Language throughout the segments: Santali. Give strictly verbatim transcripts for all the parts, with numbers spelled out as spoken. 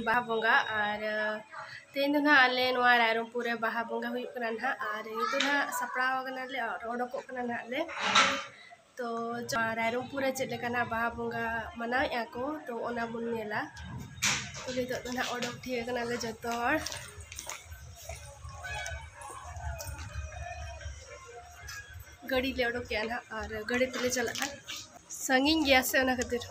ᱵᱟᱦᱟ ᱵᱚᱸᱜᱟ᱾ ᱟᱨ, ᱟ, ᱛᱮᱦᱮᱧ ᱫᱚ ᱱᱟᱦᱟᱜ ᱟᱞᱮ ᱱᱚᱣᱟ ᱨᱟᱭᱨᱚᱝᱯᱩᱨ ᱨᱮ ᱵᱟᱦᱟ ᱵᱚᱸᱜᱟ ᱦᱩᱭᱩᱜ ᱠᱟᱱᱟ ᱱᱟᱦᱟᱜ, ᱟᱨ ᱱᱤᱛᱚᱜ ᱱᱟᱦᱟᱜ ᱥᱟᱯᱲᱟᱣ ᱟᱠᱟᱱᱟᱞᱮ ᱟᱨ ᱚᱰᱚᱠᱚᱜ ᱠᱟᱱᱟ ᱱᱟᱦᱟᱜ ᱞᱮ᱾ ᱛᱚ, ᱡᱟ-, ᱨᱟᱭᱨᱚᱝᱯᱩᱨ ᱨᱮ ᱪᱮᱫ ᱞᱮᱠᱟᱱᱟᱜ ᱵᱟᱦᱟ ᱵᱚᱸᱜᱟ ᱢᱟᱱᱟᱣᱮᱫᱼᱟ ᱠᱚ, ᱛᱚ ᱚᱱᱟ ᱵᱚᱱ ᱧᱮᱞᱟ᱾ ᱛᱚ, ᱱᱤᱛᱚᱜ ᱫᱚ ᱱᱟᱦᱟᱜ ᱚᱰᱚᱠ ᱴᱷᱤᱠ ᱟᱠᱟᱱᱟᱞᱮ ᱡᱚᱛᱚ ᱦᱚᱲ᱾ ᱜᱟᱹᱰᱤ ᱞᱮ ᱚᱰᱚᱠᱮᱜᱼᱟ ᱱᱟᱦᱟᱜ ᱟᱨ ᱜᱟᱹᱰᱤ ᱛᱮᱞᱮ ᱪᱟᱞᱟᱜᱼᱟ᱾ ᱥᱟᱺᱜᱤᱧ ᱜᱮᱭᱟ ᱥᱮ, ᱚᱱᱟ ᱠᱷᱟᱹᱛᱤᱨ᱾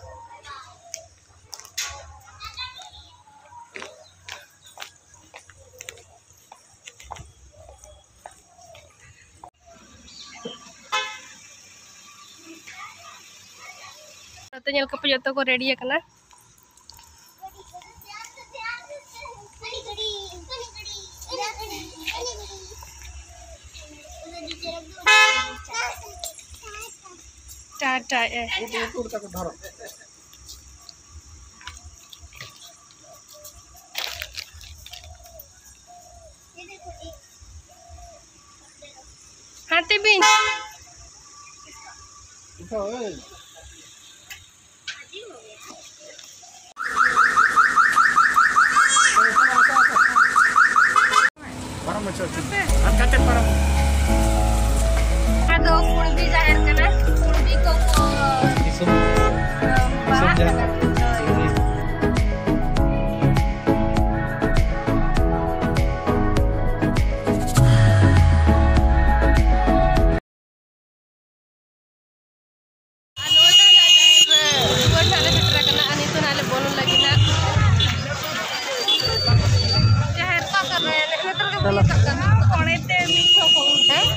ᱱᱚᱛᱮ ᱧᱮᱞ ᱠᱚᱯᱮ, ᱡᱚᱛᱚ ᱠᱚ ᱨᱮᱰᱤ ᱟᱠᱟᱱᱟ᱾ ᱴᱟᱴᱟ ᱮ᱾ ᱦᱟᱱᱛᱮ ᱵᱤᱱ᱾ ᱯᱟᱨᱚᱢ ᱦᱚᱪᱚ ᱦᱚᱪᱚ᱾ ᱟᱨ ᱠᱟᱛᱮ ᱯᱟᱨᱚᱢ᱾ ᱟᱫᱚ ᱠᱩᱬᱵᱤ ᱡᱟᱦᱮᱨ ᱠᱟᱱᱟ, ᱠᱩᱬᱵᱤ ᱠᱚ ᱠᱚ ᱫᱤᱥᱚᱢ, ᱵᱟᱦᱟᱜ ᱫᱤᱥᱚᱢ ᱡᱟᱦᱮᱨ᱾ ᱠᱟᱱᱟ᱾ ᱟᱨ ᱱᱚᱜᱼᱚᱭ ᱛᱚ ᱱᱟᱜ ᱡᱟᱦᱮᱨ ᱨᱮ ᱫᱩᱣᱟᱹᱨ ᱱᱟᱜ ᱞᱮ ᱥᱮᱴᱮᱨ ᱟᱠᱟᱱᱟ ᱟᱨ ᱱᱤᱛᱚᱜ ᱱᱟᱜ ᱞᱮ ᱵᱚᱞᱚᱱ ᱞᱟᱹᱜᱤᱫ ᱱᱟᱜ᱾ ᱡᱟᱦᱮᱨ ᱠᱚ ᱚᱠᱟ ᱨᱮ? ᱱᱮᱜᱼᱮ ᱱᱮᱛᱟᱨ ᱜᱮ ᱵᱚᱱ ᱪᱟᱞᱟᱜ ᱠᱟᱱᱟ᱾ ᱠᱚᱬᱮ ᱛᱮ ᱢᱤᱫ ᱴᱷᱚᱯ ᱦᱚᱸ ᱩᱱᱟᱹᱜ ᱦᱮᱸ?